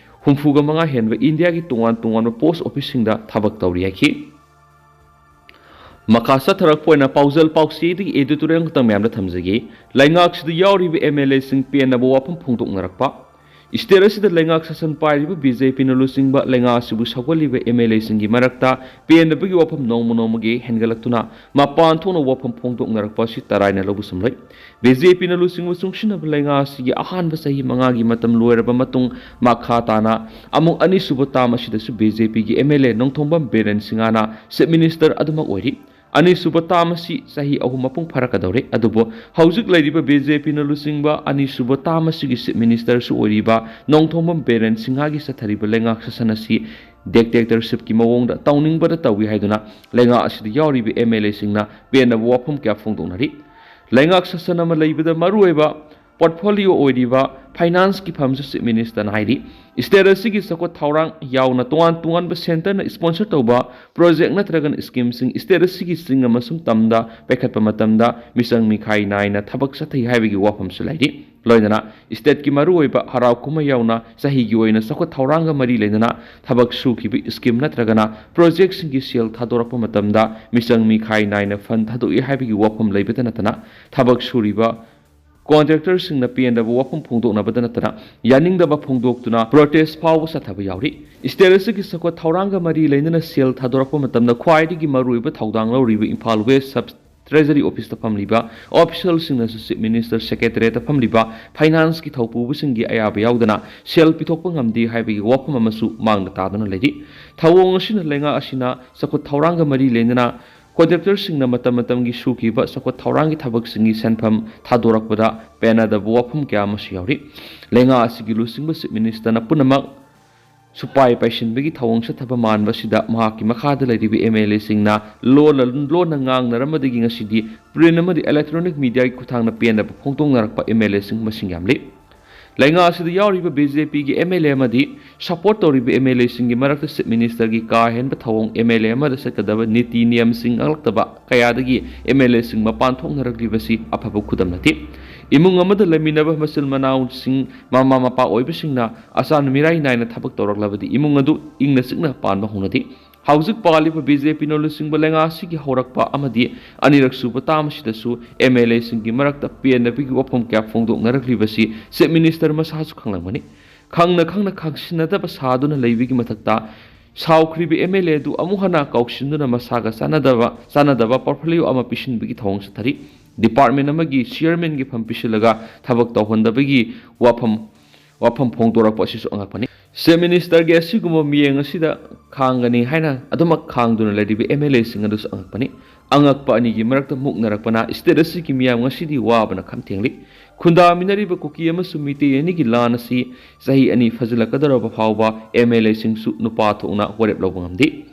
ꯍꯨꯝꯐꯨꯒ ꯃꯉꯥ ꯍꯦꯟꯕ ꯏꯟꯗꯤꯌꯥꯒꯤ ꯇꯣꯉꯥꯟ ꯇꯣꯉꯥꯟꯕ ꯄꯣꯁ ꯑꯣꯐꯤꯁꯁꯤꯡꯗ ꯊꯕꯛ ꯇꯧꯔꯤ ꯍꯥꯏꯈꯤ꯫ ꯃꯈꯥ ꯆꯠꯊꯔꯛꯄ ꯑꯣꯏꯅ ꯄꯥꯎꯖꯦꯜ ꯄꯥꯎꯆꯦꯗꯒꯤ editorial ꯈꯛꯇꯪ ꯃꯌꯥꯝꯗ ꯊꯝꯖꯒꯦ꯫ ꯂꯩꯉꯥꯛꯁꯤꯗ ꯌꯥꯎꯔꯤꯕ ꯑꯦꯝ ꯑꯦꯜ ꯑꯦꯁꯤꯡ ꯄꯦꯟꯅꯕ ꯋꯥꯐꯝ ꯐꯣꯡꯗꯣꯛꯅꯔꯛꯄ꯫ ꯏꯁꯇꯦꯠ ꯑꯁꯤꯗ ꯂꯩꯉꯥꯛ ꯁꯥꯁꯟ ꯄꯥꯏꯔꯤꯕ ꯕꯤ ꯖꯦ ꯄꯤꯅ ꯂꯨꯆꯤꯡꯕ ꯂꯩꯉꯥꯛ ꯑꯁꯤꯕꯨ ꯁꯧꯒꯠꯂꯤꯕ ꯑꯦꯝ ꯑꯦꯜ ꯑꯦꯁꯤꯡꯒꯤ ꯃꯔꯛꯇ ꯄꯦꯟꯗꯕꯒꯤ ꯋꯥꯐꯝ ꯅꯣꯡꯃ ꯅꯣꯡꯃꯒꯤ ꯍꯦꯟꯒꯠꯂꯛꯇꯨꯅ ꯃꯄꯥꯟ ꯊꯣꯛꯅ ꯋꯥꯐꯝ ꯐꯣꯡꯗꯣꯛꯅꯔꯛꯄ ꯑꯁꯤ ꯇꯔꯥꯏꯅ ꯂꯧꯕꯁꯨꯝꯂꯣꯏ꯫ ꯕꯤ ꯖꯦ ꯄꯤꯅ ꯂꯨꯆꯤꯡꯕ ꯆꯨꯡꯁꯤꯟꯅꯕ ꯂꯩꯉꯥꯛ ꯑꯁꯤꯒꯤ ꯑꯍꯥꯟꯕ ꯆꯍꯤ ꯃꯉꯥꯒꯤ ꯃꯇꯝ ꯂꯣꯏꯔꯕ ꯃꯇꯨꯡ, ꯃꯈꯥ ꯇꯥꯅ ꯑꯃꯨꯛ ꯑꯅꯤꯁꯨꯕ ꯇꯥꯝ ꯑꯁꯤꯗꯁꯨ ꯕꯤ ꯖꯦ ꯄꯤꯒꯤ M L A Nongthombam Biren ꯁꯤꯡꯍꯅ ꯆꯤꯐ ꯃꯤꯅꯤꯁꯇꯔ ꯑꯗꯨꯃꯛ ꯑꯣꯏꯔꯤ꯫ ꯑꯅꯤꯁꯨꯕ ꯇꯥꯝ ꯑꯁꯤ ꯆꯍꯤ ꯑꯍꯨꯝ ꯃꯄꯨꯡ ꯐꯥꯔꯛꯀꯗꯧꯔꯦ꯫ ꯑꯗꯨꯕꯨ ꯍꯧꯖꯤꯛ ꯂꯩꯔꯤꯕ ꯕꯤ ꯖꯦ ꯄꯤꯅ ꯂꯨꯆꯤꯡꯕ ꯑꯅꯤꯁꯨꯕ ꯇꯥꯝ ꯑꯁꯤꯒꯤ ꯆꯤꯐ ꯃꯤꯅꯤꯁꯇꯔꯁꯨ ꯑꯣꯏꯔꯤꯕ ꯅꯣꯡꯊꯣꯝꯕꯝ ꯕꯤꯔꯦꯟ ꯁꯤꯡꯍꯒꯤ ꯆꯠꯊꯔꯤꯕ ꯂꯩꯉꯥꯛ ꯁꯥꯁꯟ ꯑꯁꯤ dictatorship ꯀꯤ ꯃꯑꯣꯡꯗ ꯇꯧꯅꯤꯡꯕꯗ ꯇꯧꯏ ꯍꯥꯏꯗꯨꯅ ꯂꯩꯉꯥꯛ ꯑꯁꯤꯗ ꯌꯥꯎꯔꯤꯕ ꯑꯦꯝ ꯑꯦꯜ ꯑꯦꯁꯤꯡꯅ ꯄꯦꯟꯅꯕ ꯋꯥꯐꯝ ꯀꯌꯥ ꯐꯣꯡꯗꯣꯛꯅꯔꯤ꯫ ꯂꯩꯉꯥꯛ ꯁꯥꯁꯟ ꯑꯃ ꯂꯩꯕꯗ ꯃꯔꯨꯑꯣꯏꯕ ꯄꯣꯔꯠꯐꯣꯂꯤꯑꯣ ꯑꯣꯏꯔꯤꯕ ꯐꯥꯏꯅꯥꯟꯁꯀꯤ ꯐꯝꯁꯨ ꯆꯤꯐ ꯃꯤꯅꯤꯁꯇꯔꯅ ꯍꯥꯏꯔꯤ꯫ ꯏꯁꯇꯦꯠ ꯑꯁꯤꯒꯤ ꯆꯥꯎꯈꯠ ꯊꯧꯔꯥꯡ ꯌꯥꯎꯅ ꯇꯣꯉꯥꯟ ꯇꯣꯉꯥꯟꯕ ꯁꯦꯟꯇꯔꯅ ꯏꯁꯄꯣꯟꯁꯔ ꯇꯧꯕ ꯄ꯭ꯔꯣꯖꯦꯛ ꯅꯠꯇ꯭ꯔꯒꯅ ꯁ꯭ꯀꯤꯝꯁꯤꯡ ꯏꯁꯇꯦꯠ ꯑꯁꯤꯒꯤ ꯆꯤꯡ ꯑꯃꯁꯨꯡ ꯇꯝꯗ ꯄꯥꯏꯈꯠꯄ ꯃꯇꯝꯗ ꯃꯤꯆꯪ ꯃꯤꯈꯥꯏ ꯅꯥꯏꯅ ꯊꯕꯛ ꯆꯠꯊꯩ ꯍꯥꯏꯕꯒꯤ ꯋꯥꯐꯝꯁꯨ ꯂꯩꯔꯤ꯫ ꯂꯣꯏꯅꯅ ꯏꯁꯇꯦꯠꯀꯤ ꯃꯔꯨꯑꯣꯏꯕ ꯍꯔꯥꯎ ꯀꯨꯝꯍꯩ ꯌꯥꯎꯅ ꯆꯍꯤꯒꯤ ꯑꯣꯏꯅ ꯆꯥꯎꯈꯠ ꯊꯧꯔꯥꯡꯒ ꯃꯔꯤ ꯂꯩꯅꯅ ꯊꯕꯛ ꯁꯨꯈꯤꯕ ꯁ꯭ꯀꯤꯝ ꯅꯠꯇ꯭ꯔꯒꯅ ꯄ꯭ꯔꯣꯖꯦꯛꯁꯤꯡꯒꯤ ꯁꯦꯜ ꯊꯥꯗꯣꯔꯛꯄ ꯃꯇꯝꯗ ꯃꯤꯆꯪ ꯃꯤꯈꯥꯏ ꯅꯥꯏꯅ ꯐꯟ ꯊꯥꯗꯣꯛꯏ ꯍꯥꯏꯕꯒꯤ ꯋꯥꯐꯝ ꯂꯩꯕꯇ ꯅꯠꯇꯅ ꯊꯕꯛ ꯁꯨꯔꯤꯕ ꯀꯣꯟꯇ꯭ꯔꯦꯛꯇꯔꯁꯤꯡꯅ ꯄꯦꯟꯗꯕ ꯋꯥꯐꯝ ꯐꯣꯡꯗꯣꯛꯅꯕꯗ ꯅꯠꯇꯅ ꯌꯥꯅꯤꯡꯗꯕ ꯐꯣꯡꯗꯣꯛꯇꯨꯅ ꯄ꯭ꯔꯣꯇꯦꯁ ꯐꯥꯎꯕ ꯆꯠꯊꯕ ꯌꯥꯎꯔꯤ꯫ ꯏꯁꯇꯦꯠ ꯑꯁꯤꯒꯤ ꯆꯥꯎꯈꯠ ꯊꯧꯔꯥꯡꯒ ꯃꯔꯤ ꯂꯩꯅꯅ ꯁꯦꯜ ꯊꯥꯗꯣꯔꯛꯄ ꯃꯇꯝꯗ ꯈ꯭ꯋꯥꯏꯗꯒꯤ ꯃꯔꯨꯑꯣꯏꯕ ꯊꯧꯗꯥꯡ ꯂꯧꯔꯤꯕ ꯏꯝꯐꯥꯜ ꯋꯦꯁ ꯁꯕ ꯇ꯭ꯔꯦꯖꯔꯤ ꯑꯣꯐꯤꯁꯇ ꯐꯝꯂꯤꯕ ꯑꯣꯐꯤꯁꯤꯌꯦꯜꯁꯤꯡꯅꯁꯨ ꯆꯤꯐ ꯃꯤꯅꯤꯁꯇꯔ ꯁꯦꯀ꯭ꯔꯦꯇꯔꯤꯌꯦꯠꯇ ꯐꯝꯂꯤꯕ ꯐꯥꯏꯅꯥꯟꯁꯀꯤ ꯊꯧꯄꯨꯕꯁꯤꯡꯒꯤ ꯑꯌꯥꯕ ꯌꯥꯎꯗꯅ ꯁꯦꯜ ꯄꯤꯊꯣꯛꯄ ꯉꯝꯗꯦ ꯍꯥꯏꯕꯒꯤ ꯋꯥꯐꯝ ꯑꯃꯁꯨ ꯃꯥꯡꯗ ꯇꯥꯗꯨꯅ ꯂꯩꯔꯤ꯫ ꯊꯧꯑꯣꯡ ꯑꯁꯤꯅ ꯂꯩꯉꯥꯛ ꯑꯁꯤꯅ ꯆꯥꯎꯈꯠ ꯊꯧꯔꯥꯡꯒ ꯃꯔꯤ ꯂꯩꯅꯅ ꯀꯣꯟꯇ꯭ꯔꯦꯛꯇꯔꯁꯤꯡꯅ ꯃꯇꯝ ꯃꯇꯝꯒꯤ ꯁꯨꯈꯤꯕ ꯆꯥꯎꯈꯠ ꯊꯧꯔꯥꯡꯒꯤ ꯊꯕꯛꯁꯤꯡꯒꯤ ꯁꯦꯟꯐꯝ ꯊꯥꯗꯣꯔꯛꯄꯗ ꯄꯦꯟꯅꯗꯕ ꯋꯥꯐꯝ ꯀꯌꯥ ꯑꯃꯁꯨ ꯌꯥꯎꯔꯤ꯫ ꯂꯩꯉꯥꯛ ꯑꯁꯤꯒꯤ ꯂꯨꯆꯤꯡꯕ ꯆꯤꯐ ꯃꯤꯅꯤꯁꯇꯔꯅ ꯄꯨꯝꯅꯃꯛ ꯁꯨꯄꯥꯏ ꯄꯥꯏꯁꯤꯟꯕꯒꯤ ꯊꯧꯑꯣꯡ ꯆꯠꯊꯕ ꯃꯥꯟꯕ ꯑꯁꯤꯗ ꯃꯍꯥꯛꯀꯤ ꯃꯈꯥꯗ ꯂꯩꯔꯤꯕ ꯑꯦꯝ ꯑꯦꯜ ꯑꯦꯁꯤꯡꯅ ꯂꯣꯟꯅ ꯂꯣꯟꯅ ꯉꯥꯡꯅꯔꯝꯕꯗꯒꯤ ꯉꯁꯤꯗꯤ print ꯑꯃꯗꯤ electronic mediaꯒꯤ ꯈꯨꯠꯊꯥꯡꯗ ꯄꯦꯟꯗꯕ ꯐꯣꯡꯗꯣꯛꯅꯔꯛꯄ ꯑꯦꯝ ꯑꯦꯜ ꯑꯦꯁꯤꯡ ꯃꯁꯤꯡ ꯌꯥꯝꯂꯤ꯫ ꯂꯩꯉꯥꯛ ꯑꯁꯤꯗ ꯌꯥꯎꯔꯤꯕ ꯕꯤ ꯖꯦ ꯄꯤꯒꯤ ꯑꯦꯝ ꯑꯦꯜ ꯑꯦ ꯑꯃꯗꯤ support ꯇꯧꯔꯤꯕ ꯑꯦꯝ ꯑꯦꯜ ꯑꯦꯁꯤꯡꯒꯤ ꯃꯔꯛꯇ Chief Ministerꯒꯤ ꯀꯥ ꯍꯦꯟꯕ ꯊꯧꯑꯣꯡ, ꯑꯦꯝ ꯑꯦꯜ ꯑꯦ ꯑꯃꯗ ꯆꯠꯀꯗꯕ ꯅꯤꯇꯤ ꯅꯤꯌꯝꯁꯤꯡ ꯉꯥꯛꯂꯛꯇꯕ ꯀꯌꯥꯗꯒꯤ ꯑꯦꯝ ꯑꯦꯜ ꯑꯦꯁꯤꯡ ꯃꯄꯥꯟ ꯊꯣꯛꯅꯔꯛꯂꯤꯕꯁꯤ ꯑꯐꯕ ꯈꯨꯗꯝ ꯅꯠꯇꯦ꯫ ꯏꯃꯨꯡ ꯑꯃꯗ ꯂꯩꯃꯤꯟꯅꯕ ꯃꯆꯤꯜ ꯃꯅꯥꯎꯁꯤꯡ, ꯃꯃꯥ ꯃꯄꯥ ꯑꯣꯏꯕꯁꯤꯡꯅ ꯑꯆꯥꯟ ꯃꯤꯔꯥꯏ ꯅꯥꯏꯅ ꯊꯕꯛ ꯇꯧꯔꯛꯂꯕꯗꯤ ꯏꯃꯨꯡ ꯑꯗꯨ ꯏꯪꯅ ꯆꯤꯛꯅ ꯄꯥꯟꯕ ꯍꯧꯅꯗꯦ꯫ ꯍꯧꯖꯤꯛ ꯄꯥꯜꯂꯤꯕ ꯕꯤ ꯖꯦ ꯄꯤꯅ ꯂꯨꯆꯤꯡꯕ ꯂꯩꯉꯥꯛ ꯑꯁꯤꯒꯤ ꯍꯧꯔꯛꯄ ꯑꯃꯗꯤ ꯑꯅꯤꯔꯛ ꯁꯨꯕ term ꯑꯁꯤꯗꯁꯨ ꯑꯦꯝ ꯑꯦꯜ ꯑꯦꯁꯤꯡꯒꯤ ꯃꯔꯛꯇ ꯄꯦꯟꯗꯕꯒꯤ ꯋꯥꯐꯝ ꯀꯌꯥ ꯐꯣꯡꯗꯣꯛꯅꯔꯛꯂꯤꯕꯁꯤ Chief Minister ꯃꯁꯥꯁꯨ ꯈꯪꯂꯝꯒꯅꯤ꯫ ꯈꯪꯅ ꯈꯪꯅ ꯈꯪꯁꯤꯟꯅꯗꯕ ꯁꯥꯗꯨꯅ ꯂꯩꯕꯒꯤ ꯃꯊꯛꯇ ꯁꯥꯎꯈ꯭ꯔꯤꯕ ꯑꯦꯝ ꯑꯦꯜ ꯑꯦ ꯑꯗꯨ ꯑꯃꯨꯛ ꯍꯟꯅ ꯀꯥꯎꯁꯤꯟꯗꯨꯅ ꯃꯁꯥꯒ ꯆꯥꯟꯅꯗꯕ, ꯆꯥꯟꯅꯗꯕ portfolio ꯑꯃ ꯄꯤꯁꯤꯟꯕꯒꯤ ꯊꯧꯑꯣꯡ ꯆꯠꯊꯔꯤ꯫ Department ꯑꯃꯒꯤ chairmanꯒꯤ ꯐꯝ ꯄꯤꯁꯤꯜꯂꯒ ꯊꯕꯛ ꯇꯧꯍꯟꯗꯕꯒꯤ ꯋꯥꯐꯝ, ꯋꯥꯐꯝ ꯐꯣꯡꯗꯣꯔꯛꯄ ꯑꯁꯤꯁꯨ ꯑꯉꯛꯄꯅꯤ꯫ Chief Ministerꯒꯤ ꯑꯁꯤꯒꯨꯝꯕ ꯃꯤꯠꯌꯦꯡ ꯑꯁꯤꯗ ꯈꯥꯡꯒꯅꯤ ꯍꯥꯏꯅ ꯑꯗꯨꯃꯛ ꯈꯥꯡꯗꯨꯅ ꯂꯩꯔꯤꯕ ꯑꯦꯝ ꯑꯦꯜ ꯑꯦꯁꯤꯡ ꯑꯗꯨꯁꯨ ꯑꯉꯛꯄꯅꯤ꯫ ꯑꯉꯛꯄ ꯑꯅꯤꯒꯤ ꯃꯔꯛꯇ ꯃꯨꯛꯅꯔꯛꯄꯅ state ꯑꯁꯤꯒꯤ ꯃꯤꯌꯥꯝ ꯉꯁꯤꯗꯤ ꯋꯥꯕꯅ ꯈꯝ ꯊꯦꯡꯂꯤ꯫ ꯈꯨꯟꯗꯥꯃꯤꯟꯅꯔꯤꯕ ꯀꯨꯀꯤ ꯑꯃꯁꯨꯡ ꯃꯤꯇꯩ ꯑꯅꯤꯒꯤ ꯂꯥꯟ ꯑꯁꯤ ꯆꯍꯤ ꯑꯅꯤ ꯐꯥꯖꯤꯜꯂꯛꯀꯗꯧꯔꯕ ꯐꯥꯎꯕ ꯑꯦꯝ ꯑꯦꯜ ꯑꯦꯁꯤꯡꯁꯨ ꯅꯨꯄꯥ ꯊꯣꯛꯅ ꯋꯥꯔꯦꯞ ꯂꯧꯕ ꯉꯝꯗꯦ꯫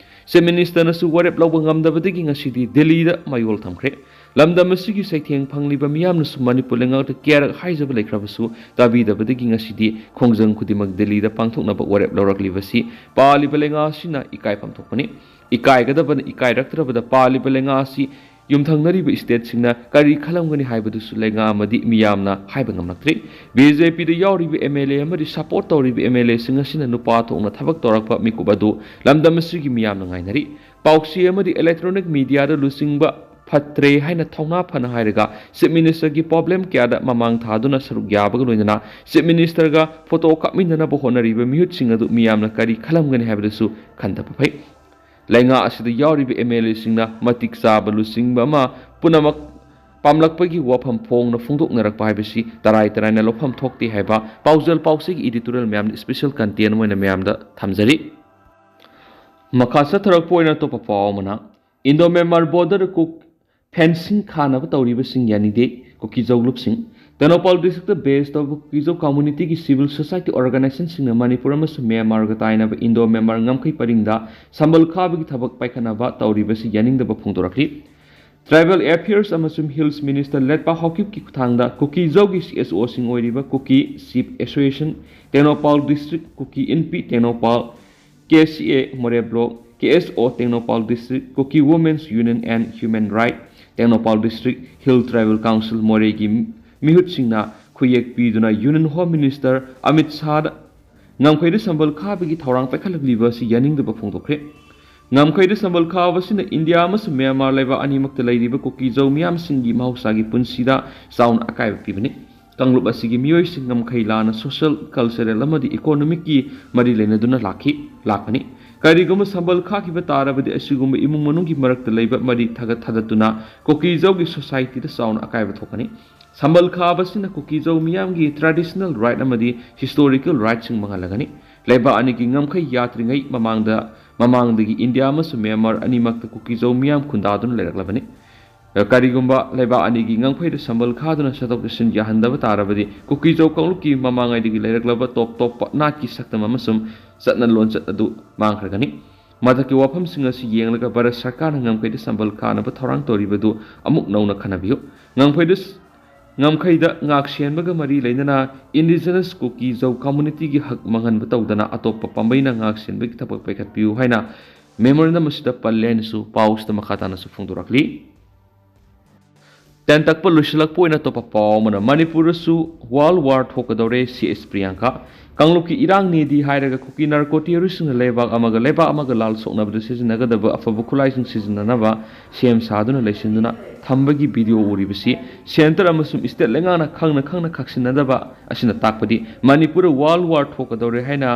Chief Ministerꯅꯁꯨ ꯋꯥꯔꯦꯞ ꯂꯧꯕ ꯉꯝꯗꯕꯗꯒꯤ ꯉꯁꯤꯗꯤ ꯗꯤꯜꯂꯤꯗ ꯃꯌꯣꯜ ꯊꯝꯈ꯭ꯔꯦ꯫ ꯂꯝꯗꯝ ꯑꯁꯤꯒꯤ ꯆꯩꯊꯦꯡ ꯐꯪꯂꯤꯕ ꯃꯤꯌꯥꯝꯅꯁꯨ ꯃꯅꯤꯄꯨꯔ ꯂꯩꯉꯥꯛꯇ ꯀꯌꯥꯔꯛ ꯍꯥꯏꯖꯕ ꯂꯩꯈ꯭ꯔꯕꯁꯨ ꯇꯥꯕꯤꯗꯕꯗꯒꯤ ꯉꯁꯤꯗꯤ ꯈꯣꯡꯖꯪ ꯈꯨꯗꯤꯡꯃꯛ ꯗꯤꯜꯂꯤꯗ ꯄꯥꯡꯊꯣꯛꯅꯕ ꯋꯥꯔꯦꯞ ꯂꯧꯔꯛꯂꯤꯕꯁꯤ ꯄꯥꯜꯂꯤꯕ ꯂꯩꯉꯥꯛ ꯑꯁꯤꯅ ꯏꯀꯥꯏꯐꯝ ꯊꯣꯛꯄꯅꯤ꯫ ꯏꯀꯥꯏꯒꯗꯕꯅ ꯏꯀꯥꯏꯔꯛꯇ꯭ꯔꯕꯗ ꯄꯥꯜꯂꯤꯕ ꯂꯩꯉꯥꯛ ꯑꯁꯤ ꯌꯨꯝꯊꯪꯅꯔꯤꯕ stateꯁꯤꯡꯅ ꯀꯔꯤ ꯈꯜꯂꯝꯒꯅꯤ ꯍꯥꯏꯕꯗꯨꯁꯨ ꯂꯩꯉꯥꯛ ꯑꯃꯗꯤ ꯃꯤꯌꯥꯝꯅ ꯍꯥꯏꯕ ꯉꯝꯂꯛꯇ꯭ꯔꯤ꯫ ꯕꯤ ꯖꯦ ꯄꯤꯗ ꯌꯥꯎꯔꯤꯕ ꯑꯦꯝ ꯑꯦꯜ ꯑꯦ ꯑꯃꯗꯤ support ꯇꯧꯔꯤꯕ ꯑꯦꯝ ꯑꯦꯜ ꯑꯦꯁꯤꯡ ꯑꯁꯤꯅ ꯅꯨꯄꯥ ꯊꯣꯛꯅ ꯊꯕꯛ ꯇꯧꯔꯛꯄ ꯃꯤꯀꯨꯞ ꯑꯗꯨ ꯂꯝꯗꯝ ꯑꯁꯤꯒꯤ ꯃꯤꯌꯥꯝꯅ ꯉꯥꯏꯅꯔꯤ꯫ ꯄꯥꯎꯆꯦ ꯑꯃꯗꯤ electronic mediaꯗ ꯂꯨꯆꯤꯡꯕ ꯐꯠꯇ꯭ꯔꯦ ꯍꯥꯏꯅ ꯊꯧꯅꯥ ꯐꯅ ꯍꯥꯏꯔꯒ Chief Ministerꯒꯤ problem ꯀꯌꯥꯗ ꯃꯃꯥꯡ ꯊꯥꯗꯨꯅ ꯁꯔꯨꯛ ꯌꯥꯕꯒ ꯂꯣꯏꯅꯅ Chief Ministerꯒ photo ꯀꯥꯞꯃꯤꯟꯅꯅꯕ ꯍꯣꯠꯅꯔꯤꯕ ꯃꯤꯍꯨꯠꯁꯤꯡ ꯑꯗꯨ ꯃꯤꯌꯥꯝꯅ ꯀꯔꯤ ꯈꯜꯂꯝꯒꯅꯤ ꯍꯥꯏꯕꯗꯨꯁꯨ ꯈꯟꯊꯕ ꯐꯩ꯫ ꯂꯩꯉꯥꯛ ꯑꯁꯤꯗ ꯌꯥꯎꯔꯤꯕ ꯑꯦꯝ ꯑꯦꯜ ꯑꯦꯁꯤꯡꯅ ꯃꯇꯤꯛ ꯆꯥꯕ ꯂꯨꯆꯤꯡꯕ ꯑꯃ ꯄꯨꯝꯅꯃꯛ ꯄꯥꯝꯂꯛꯄꯒꯤ ꯋꯥꯐꯝ ꯐꯣꯡꯅ ꯐꯣꯡꯗꯣꯛꯅꯔꯛꯄ ꯍꯥꯏꯕꯁꯤ ꯇꯔꯥꯏ ꯇꯔꯥꯏꯅ ꯂꯧꯐꯝ ꯊꯣꯛꯇꯦ ꯍꯥꯏꯕ ꯄꯥꯎꯖꯦꯜ ꯄꯥꯎꯆꯦꯒꯤ editorial ꯃꯌꯥꯝꯗ special content ꯑꯣꯏꯅ ꯃꯌꯥꯝꯗ ꯊꯝꯖꯔꯤ꯫ ꯃꯈꯥ ꯆꯠꯊꯔꯛꯄ ꯑꯣꯏꯅ ꯑꯇꯣꯞꯄ ꯄꯥꯎ ꯑꯃꯅ, Indo Myanmar border cook fencing ꯈꯥꯅꯕ ꯇꯧꯔꯤꯕꯁꯤꯡ ꯌꯥꯅꯤꯡꯗꯦ, ꯀꯨꯀꯤꯖꯧ ꯂꯨꯞꯁꯤꯡ꯫ ꯇꯦꯡꯅꯧꯄꯥꯜ ꯗꯤꯁꯇ꯭ꯔꯤꯛꯇ ꯕꯦꯁ ꯇꯧꯕ ꯀꯨꯀꯤꯖꯧ ꯀꯝꯃ꯭ꯌꯨꯅꯤꯇꯤꯒꯤ ꯁꯤꯚꯤꯜ ꯁꯣꯁꯥꯏꯇꯤ ꯑꯣꯔꯒꯅꯥꯏꯖꯦꯁꯟꯁꯤꯡꯅ ꯃꯅꯤꯄꯨꯔ ꯑꯃꯁꯨꯡ ꯃ꯭ꯌꯥꯟꯃꯥꯔꯒ ꯇꯥꯏꯅꯕ ꯏꯟꯗꯣ ꯃ꯭ꯌꯥꯟꯃꯥꯔ ꯉꯝꯈꯩ ꯄꯔꯤꯡꯗ ꯁꯝꯕꯜ ꯈꯥꯕꯒꯤ ꯊꯕꯛ ꯄꯥꯏꯈꯠꯅꯕ ꯇꯧꯔꯤꯕꯁꯤ ꯌꯥꯅꯤꯡꯗꯕ ꯐꯣꯡꯗꯣꯔꯛꯂꯤ꯫ ꯇ꯭ꯔꯥꯏꯕꯦꯜ ꯑꯦꯐꯤꯌꯔꯁ ꯑꯃꯁꯨꯡ ꯍꯤꯜꯁ ꯃꯤꯅꯤꯁꯇꯔ ꯂꯦꯠꯄꯥ ꯍꯥꯎꯀꯤꯞꯀꯤ ꯈꯨꯠꯊꯥꯡꯗ ꯀꯨꯀꯤꯖꯧꯒꯤ ꯁꯤ ꯑꯦꯁ ꯑꯣꯁꯤꯡ ꯑꯣꯏꯔꯤꯕ Kuki chief association, Tengnoupal district Kuki Inpi Tengnoupal, K C A Moreh block, K S O Tengnoupal district, Kuki women's union and human right, Tengnoupal district hill tribal council ꯃꯣꯔꯦꯒꯤ ꯃꯤꯍꯨꯠꯁꯤꯡꯅ ꯈꯨꯌꯦꯛ ꯄꯤꯗꯨꯅ ꯌꯨꯅꯤꯌꯟ ꯍꯣꯝ ꯃꯤꯅꯤꯁꯇꯔ ꯑꯃꯤꯠ ꯁꯥꯍꯗ ꯉꯝꯈꯩꯗ ꯁꯝꯕꯜ ꯈꯥꯕꯒꯤ ꯊꯧꯔꯥꯡ ꯄꯥꯏꯈꯠꯂꯛꯂꯤꯕ ꯑꯁꯤ ꯌꯥꯅꯤꯡꯗꯕ ꯐꯣꯡꯗꯣꯛꯈ꯭ꯔꯦ꯫ ꯉꯝꯈꯩꯗ ꯁꯝꯕꯜ ꯈꯥꯕ ꯑꯁꯤꯅ ꯏꯟꯗꯤꯌꯥ ꯑꯃꯁꯨꯡ ꯃ꯭ꯌꯥꯟꯃꯥꯔ ꯂꯩꯕꯥꯛ ꯑꯅꯤꯃꯛꯇ ꯂꯩꯔꯤꯕ ꯀꯨꯀꯤꯖꯧ ꯃꯤꯌꯥꯝꯁꯤꯡꯒꯤ ꯃꯍꯧꯁꯥꯒꯤ ꯄꯨꯟꯁꯤꯗ ꯆꯥꯎꯅ ꯑꯀꯥꯏꯕ ꯄꯤꯕꯅꯤ꯫ ꯀꯥꯡꯂꯨꯞ ꯑꯁꯤꯒꯤ ꯃꯤꯑꯣꯏꯁꯤꯡ ꯉꯝꯈꯩ ꯂꯥꯟꯅ ꯁꯣꯁꯤꯌꯦꯜ, ꯀꯜꯆꯔꯦꯜ ꯑꯃꯗꯤ ꯏꯀꯣꯅꯣꯃꯤꯛꯀꯤ ꯃꯔꯤ ꯂꯩꯅꯗꯨꯅ ꯂꯥꯛꯈꯤ, ꯂꯥꯛꯄꯅꯤ꯫ ꯀꯔꯤꯒꯨꯝꯕ ꯁꯝꯕꯜ ꯈꯥꯈꯤꯕ ꯇꯥꯔꯕꯗꯤ ꯑꯁꯤꯒꯨꯝꯕ ꯏꯃꯨꯡ ꯃꯅꯨꯡꯒꯤ ꯃꯔꯛꯇ ꯂꯩꯕ ꯃꯔꯤ ꯊꯥꯒꯠ ꯊꯥꯗꯠꯇꯨꯅ ꯀꯨꯀꯤꯖꯧꯒꯤ ꯁꯣꯁꯥꯏꯇꯤꯗ ꯆꯥꯎꯅ ꯑꯀꯥꯏꯕ ꯊꯣꯛꯀꯅꯤ꯫ ꯁꯝꯕꯜ ꯈꯥꯕ ꯑꯁꯤꯅ ꯀꯨꯀꯤꯖꯧ ꯃꯤꯌꯥꯝꯒꯤ ꯇ꯭ꯔꯦꯗꯤꯁꯅꯦꯜ ꯔꯥꯏꯠ ꯑꯃꯗꯤ ꯍꯤꯁꯇꯣꯔꯤꯀꯦꯜ ꯔꯥꯏꯠꯁꯤꯡ ꯃꯥꯡꯍꯜꯂꯒꯅꯤ꯫ ꯂꯩꯕꯥꯛ ꯑꯅꯤꯒꯤ ꯉꯝꯈꯩ ꯌꯥꯠꯇ꯭ꯔꯤꯉꯩ ꯃꯃꯥꯡꯗ, ꯃꯃꯥꯡꯗꯒꯤ ꯏꯟꯗꯤꯌꯥ ꯑꯃꯁꯨꯡ ꯃ꯭ꯌꯥꯟꯃꯥꯔ ꯑꯅꯤꯃꯛꯇ ꯀꯨꯀꯤꯖꯧ ꯃꯤꯌꯥꯝ ꯈꯨꯟꯗꯥꯗꯨꯅ ꯂꯩꯔꯛꯂꯕꯅꯤ꯫ ꯀꯔꯤꯒꯨꯝꯕ ꯂꯩꯕꯥꯛ ꯑꯅꯤꯒꯤ ꯉꯝꯈꯩꯗ ꯁꯝꯕꯜ ꯈꯥꯗꯨꯅ ꯆꯠꯊꯣꯛ ꯆꯠꯁꯤꯟ ꯌꯥꯍꯟꯗꯕ ꯇꯥꯔꯕꯗꯤ, ꯀꯨꯀꯤꯖꯧ ꯀꯥꯡꯂꯨꯞꯀꯤ ꯃꯃꯥꯡꯉꯩꯗꯒꯤ ꯂꯩꯔꯛꯂꯕ ꯇꯣꯞ ꯇꯣꯞꯄ ꯅꯥꯠꯀꯤ ꯁꯛꯇꯝ ꯑꯃꯁꯨꯡ ꯆꯠꯅ ꯂꯣꯟꯆꯠ ꯑꯗꯨ ꯃꯥꯡꯈ꯭ꯔꯒꯅꯤ꯫ ꯃꯊꯛꯀꯤ ꯋꯥꯐꯝꯁꯤꯡ ꯑꯁꯤ ꯌꯦꯡꯂꯒ ꯚꯥꯔꯠ ꯁꯔꯀꯥꯔꯅ ꯉꯝꯈꯩꯗ ꯁꯝꯕꯜ ꯈꯥꯅꯕ ꯊꯧꯔꯥꯡ ꯇꯧꯔꯤꯕꯗꯨ ꯑꯃꯨꯛ ꯅꯧꯅ ꯈꯟꯅꯕꯤꯌꯨ꯫ ꯉꯝꯈꯩꯗ ꯁ-, ꯉꯝꯈꯩꯗ ꯉꯥꯛ ꯁꯦꯟꯕꯒ ꯃꯔꯤ ꯂꯩꯅꯅ ꯏꯟꯗꯤꯖꯤꯅꯁ ꯀꯨꯀꯤꯖꯧ ꯀꯝꯃ꯭ꯌꯨꯅꯤꯇꯤꯒꯤ ꯍꯛ ꯃꯥꯡꯍꯟꯕ ꯇꯧꯗꯅ ꯑꯇꯣꯞꯄ ꯄꯥꯝꯕꯩꯅ ꯉꯥꯛ ꯁꯦꯟꯕꯒꯤ ꯊꯕꯛ ꯄꯥꯏꯈꯠꯄꯤꯌꯨ ꯍꯥꯏꯅ ꯃꯦꯃꯣꯔꯦꯟꯗꯝ ꯑꯁꯤꯗ ꯄꯜꯂꯦ ꯍꯥꯏꯅꯁꯨ ꯄꯥꯎꯁꯤꯗ ꯃꯈꯥ ꯇꯥꯅꯁꯨ ꯐꯣꯡꯗꯣꯔꯛꯂꯤ꯫ ꯇꯦꯟꯇꯛꯄ ꯂꯣꯏꯁꯤꯜꯂꯛꯄ ꯑꯣꯏꯅ ꯑꯇꯣꯞꯄ ꯄꯥꯎ ꯑꯃꯅ, ꯃꯅꯤꯄꯨꯔꯗꯁꯨ world war ꯊꯣꯛꯀꯗꯧꯔꯦ, C S Priyanka. ꯀꯥꯡꯂꯨꯞꯀꯤ ꯏꯔꯥꯡꯅꯦꯗꯤ ꯍꯥꯏꯔꯒ ꯀꯨꯀꯤ ꯅꯥꯔꯀꯣ ꯇꯦꯔꯣꯔꯤꯁ꯭ꯠꯁꯤꯡꯅ ꯂꯩꯕꯥꯛ ꯑꯃꯒ ꯂꯩꯕꯥꯛ ꯑꯃꯒ ꯂꯥꯜ ꯁꯣꯛꯅꯕꯗ ꯁꯤꯖꯤꯟꯅꯒꯗꯕ ꯑꯐꯕ ꯈꯨꯠꯂꯥꯏꯁꯤꯡ ꯁꯤꯖꯤꯟꯅꯅꯕ ꯁꯦꯝ ꯁꯥꯗꯨꯅ ꯂꯩꯁꯤꯟꯗꯨꯅ ꯊꯝꯕꯒꯤ ꯚꯤꯗꯤꯑꯣ ꯎꯔꯤꯕꯁꯤ ꯁꯦꯟꯇꯔ ꯑꯃꯁꯨꯡ ꯁ꯭ꯇꯦꯠ ꯂꯩꯉꯥꯛꯅ ꯈꯪꯅ ꯈꯪꯅ ꯈꯥꯛꯁꯤꯟꯅꯗꯕ ꯑꯁꯤꯅ ꯇꯥꯛꯄꯗꯤ ꯃꯅꯤꯄꯨꯔꯗ ꯋꯥꯔꯜꯗ ꯋꯥꯔ ꯊꯣꯛꯀꯗꯧꯔꯦ ꯍꯥꯏꯅ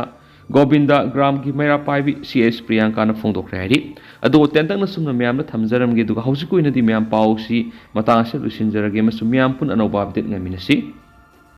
ꯒꯣꯕꯤꯟꯗ ꯒ꯭ꯔꯥꯝꯒꯤ ꯃꯩꯔꯥ ꯄꯥꯏꯕꯤ ꯁꯤ ꯑꯦꯁ ꯄ꯭ꯔꯤꯌꯥꯡꯀꯥꯅ ꯐꯣꯡꯗꯣꯛꯈ꯭ꯔꯦ ꯍꯥꯏꯔꯤ꯫ ꯑꯗꯨꯕꯨ ꯇꯦꯟꯇꯛꯅ ꯁꯨꯝꯅ ꯃꯌꯥꯝꯗ ꯊꯝꯖꯔꯝꯒꯦ, ꯑꯗꯨꯒ ꯍꯧꯖꯤꯛꯀꯤ ꯑꯣꯏꯅꯗꯤ ꯃꯌꯥꯝ ꯄꯥꯎꯁꯤ ꯃꯇꯥꯡ ꯑꯁꯤꯗ ꯂꯣꯏꯁꯤꯟꯖꯔꯒꯦ ꯑꯃꯁꯨꯡ ꯃꯌꯥꯝ ꯄꯨꯟꯅ ꯑꯅꯧꯕ ꯑꯞꯗꯦꯠ ꯉꯥꯏꯃꯤꯟꯅꯁꯤ꯫